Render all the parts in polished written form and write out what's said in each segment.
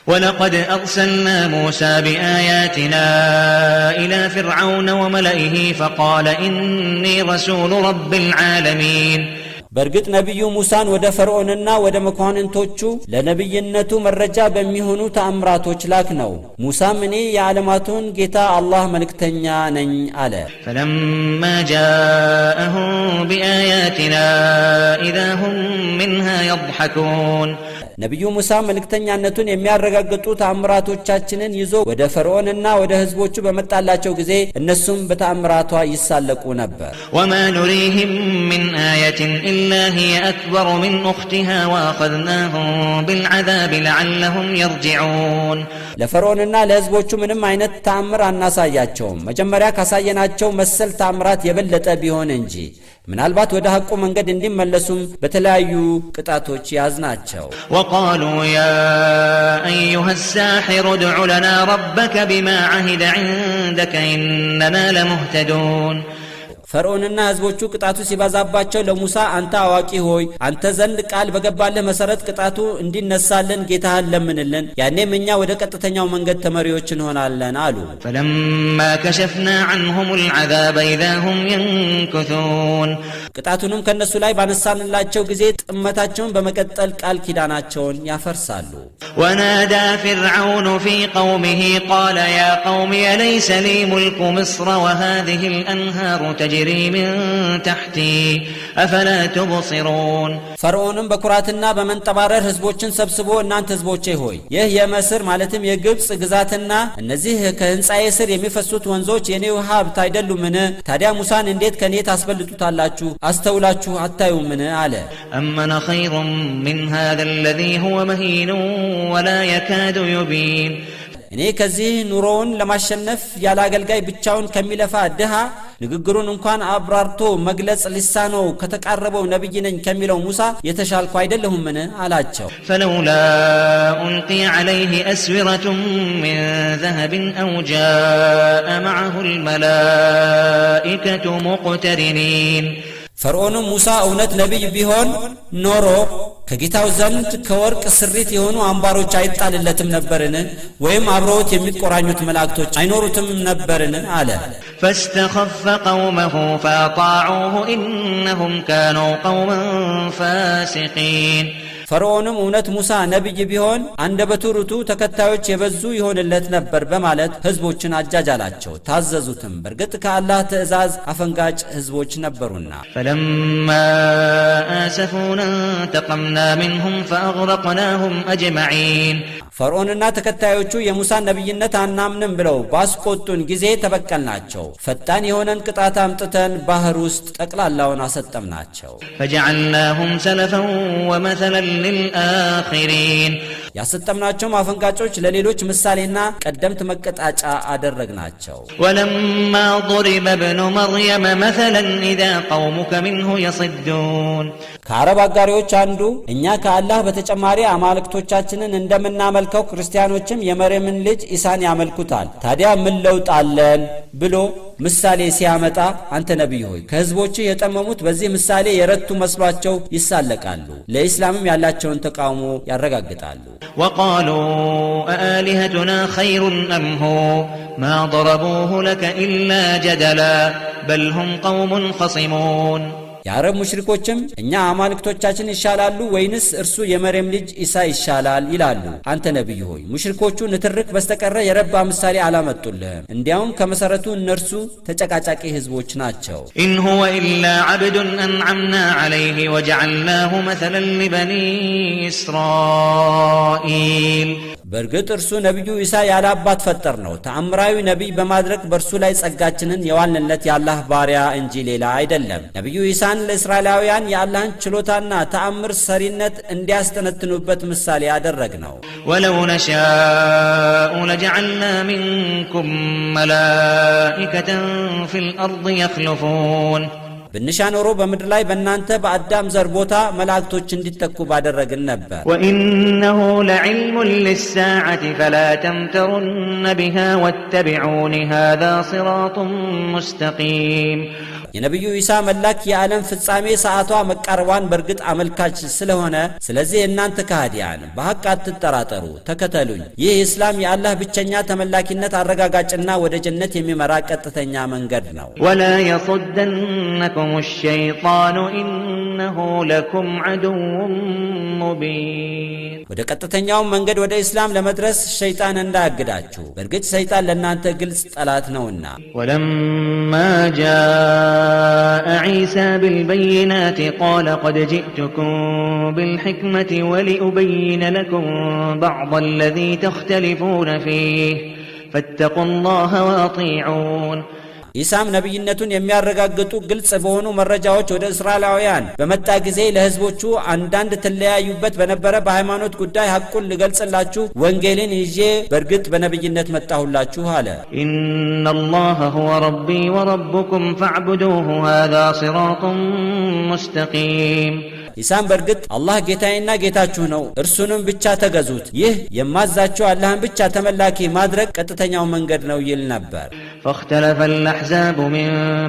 ولقد أرسلنا موسى بآياتنا إلى فرعون وملئه فقال إني رسول رب العالمين። በእርግጥ ነቢዩ ሙሳን ወደ ፈርዖንና ወደ መኳንንቶቹ ለነቢይነቱ መረጃ በሚሆኑ ተአምራቶች ላክነው። ሙሳም እኔ የዓለማቱን ጌታ አላህ መልእክተኛ ነኝ አለ። فلما جاءهم بآياتنا إذا هم منها يضحكون። ነቢዩ ሙሳ መልእክተኛነቱን የሚያረጋግጡ ተአምራቶቻችንን ይዞ ወደ ፈርዖንና ወደ ሕዝቦቹ በመጣላቸው ጊዜ እነሱም በተአምራቷ ይሳለቁ ነበር። وما نريهم من آية إلا هي أكبر من أختها وأخذناهم بالعذاب لعلهم يرجعون። ለፈርዖንና ለሕዝቦቹ ምንም አይነት ተአምር አናሳያቸውም፣ መጀመሪያ ካሳየናቸው መሰል ተአምራት የበለጠ ቢሆን እንጂ፣ ምናልባት ወደ ሐቁ መንገድ እንዲመለሱም በተለያዩ ቅጣቶች ያዝናቸው። وقالوا يا أيها الساحر ادع لنا ربك بما عهد عندك إننا لمهتدون። ፈርዖንና ሕዝቦቹ ቅጣቱ ሲበዛባቸው ለሙሳ፣ አንተ አዋቂ ሆይ፣ አንተ ዘንድ ቃል በገባልህ መሰረት ቅጣቱ እንዲነሳልን ጌታህን ለምንልን፣ ያኔም እኛ ወደ ቀጥተኛው መንገድ ተመሪዎች እንሆናለን አሉ። فلما كشفنا عنهم العذاب إذا هم ينكثون። ቅጣቱንም ከእነሱ ላይ ባነሳንላቸው ጊዜ ጥመታቸውን በመቀጠል ቃል ኪዳናቸውን ያፈርሳሉ። ونادى فرعون في قومه قال يا قوم أليس لي ملك مصر وهذه الأنهار تجري من تحتي أفلا تبصرون። ፈርዖንም በኩራትና በመንጠባረር ህዝቦችን ሰብስቦ፣ እናንተ ህዝቦቼ ሆይ፣ ይህ የመስር ማለትም የግብፅ ግዛትና እነዚህ ከህንፃዬ ስር የሚፈሱት ወንዞች የኔው ሀብት አይደሉምን? ታዲያ ሙሳን እንዴት ከኔ ታስበልጡታላችሁ? አስተውላችሁ አታዩምን? አለ። أم أنا خير من هذا الذي هو مهين ولا يكاد يبين። እኔ ከዚህ ኑሮውን ለማሸነፍ ያለ አገልጋይ ብቻውን ከሚለፋ ድሃ፣ ንግግሩን እንኳን አብራርቶ መግለጽ ሊሳነው ከተቃረበው ነቢይ ነኝ ከሚለው ሙሳ የተሻልኩ አይደለሁምን? አላቸው። فلولا ألقي عليه أسورة من ذهب أو جاء معه الملائكة مقترنين። ፈርዖንም ሙሳ እውነት ነቢይ ቢሆን ኖሮ ከጌታው ዘንድ ከወርቅ ስሪት የሆኑ አምባሮች አይጣልለትም ነበርን? ወይም አብረውት የሚቆራኙት መላእክቶች አይኖሩትም ነበርን? አለ። فاستخف قومه فأطاعوه إنهم كانوا قوما فاسقين። ፈርዖንም እውነት ሙሳ ነቢይ ቢሆን አንደበቱ ርቱዕ፣ ተከታዮች የበዙ ይሆንለት ነበር በማለት ህዝቦችን አጃጃላቸው፣ ታዘዙትም። በእርግጥ ከአላህ ትእዛዝ አፈንጋጭ ህዝቦች ነበሩና። فلما آسفونا انتقمنا منهم فأغرقناهم أجمعين። ፈርዖንና ተከታዮቹ የሙሳን ነቢይነት አናምንም ብለው ባስቆጡን ጊዜ ተበቀልናቸው። ፈጣን የሆነን ቅጣት አምጥተን ባህር ውስጥ ጠቅላላውን አሰጠምናቸው። فجعلناهم سلفا ومثلا للآخرين። ያሰጠምናቸውም አፈንጋጮች ለሌሎች ምሳሌና ቀደምት መቀጣጫ አደረግናቸው። ولما ضرب ابن مريم مثلا إذا قومك منه يصدون። ከአረብ አጋሪዎች አንዱ፣ እኛ ከአላህ በተጨማሪ አማልክቶቻችንን እንደምናመልከው ክርስቲያኖችም የመርየምን ልጅ ኢሳን ያመልኩታል፣ ታዲያ ምን ለውጥ አለን ብሎ ምሳሌ ሲያመጣ፣ አንተ ነቢይ ሆይ፣ ከህዝቦችህ የጠመሙት በዚህ ምሳሌ የረቱ መስሏቸው ይሳለቃሉ። ለኢስላምም ያላቸውን ተቃውሞ ያረጋግጣሉ። وقالوا أآلهتنا خير أم هو ما ضربوه لك إلا جدلا بل هم قوم خصمون። የአረብ ሙሽሪኮችም እኛ አማልክቶቻችን ይሻላሉ ወይንስ እርሱ የመርየም ልጅ ኢሳ ይሻላል ይላሉ። አንተ ነቢይ ሆይ፣ ሙሽሪኮቹ ንትርክ በስተቀረ የረባ ምሳሌ አላመጡልህም። እንዲያውም ከመሰረቱ እነርሱ ተጨቃጫቂ ህዝቦች ናቸው። إن هو إلا عبد أنعمنا عليه وجعلناه مثلا لبني إسرائيل። በእርግጥ እርሱ ነቢዩ ኢሳ ያለ አባት ፈጠርነው፣ ተአምራዊ ነቢይ በማድረግ በእርሱ ላይ ጸጋችንን የዋልንለት የአላህ ባሪያ እንጂ ሌላ አይደለም። ነቢዩ ኢሳን ለእስራኤላውያን የአላህን ችሎታና ተአምር ሰሪነት እንዲያስተነትኑበት ምሳሌ አደረግነው። ولو نشاء لجعلنا منكم ملائكة في الأرض يخلفون። ብንሻ ኖሮ በምድር ላይ በእናንተ በአዳም ዘር ቦታ መላእክቶች እንዲተኩ ባደረግን ነበር። وإنه لعلم للساعة فلا تمترن بها واتبعون هذا صراط مستقيم። የነቢዩ ኢሳ መላክ የዓለም ፍጻሜ ሰዓቷ መቃረቧን በእርግጥ አመልካች ስለሆነ፣ ስለዚህ እናንተ ከሃዲያን በሐቅ አትጠራጠሩ፣ ተከተሉኝ። ይህ እስላም የአላህ ብቸኛ ተመላኪነት አረጋጋጭና ወደ ጀነት የሚመራ ቀጥተኛ መንገድ ነው። ولا يصدنكم الشيطان إنه لكم عدو مبين። ወደ ቀጥተኛው መንገድ ወደ እስላም ለመድረስ ሸይጣን እንዳያግዳችሁ፣ በእርግጥ ሰይጣን ለእናንተ ግልጽ ጠላት ነውና። ولما جاء عيسى بالبينات قال قد جئتكم بالحكمة ولأبين لكم بعض الذي تختلفون فيه فاتقوا الله وأطيعون። ኢሳም ነቢይነቱን የሚያረጋግጡ ግልጽ በሆኑ መረጃዎች ወደ እስራኤላውያን በመጣ ጊዜ ለሕዝቦቹ አንዳንድ ትለያዩበት በነበረ በሃይማኖት ጉዳይ ሐቁን ልገልጽላችሁ ወንጌልን ይዤ በእርግጥ በነቢይነት መጣሁላችሁ አለ። إن الله هو ربي وربكم فاعبدوه هذا صراط مستقيم። ኢሳም በእርግጥ አላህ ጌታዬና ጌታችሁ ነው፣ እርሱንም ብቻ ተገዙት። ይህ የማዛችሁ አላህን ብቻ ተመላኪ ማድረግ ቀጥተኛው መንገድ ነው ይል ነበር። فاختلف الأحزاب من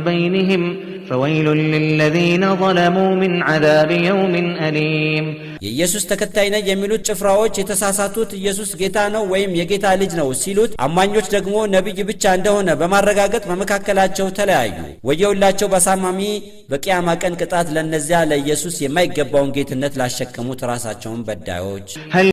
بينهم فويل للذين ظلموا من عذاب يوم أليم። የኢየሱስ ተከታይ ነን የሚሉት ጭፍራዎች የተሳሳቱት ኢየሱስ ጌታ ነው ወይም የጌታ ልጅ ነው ሲሉት፣ አማኞች ደግሞ ነቢይ ብቻ እንደሆነ በማረጋገጥ በመካከላቸው ተለያዩ። ወየውላቸው በአሳማሚ በቅያማ ቀን ቅጣት ለእነዚያ ለኢየሱስ የማይገባውን ጌትነት ላሸከሙት ራሳቸውን በዳዮች። هل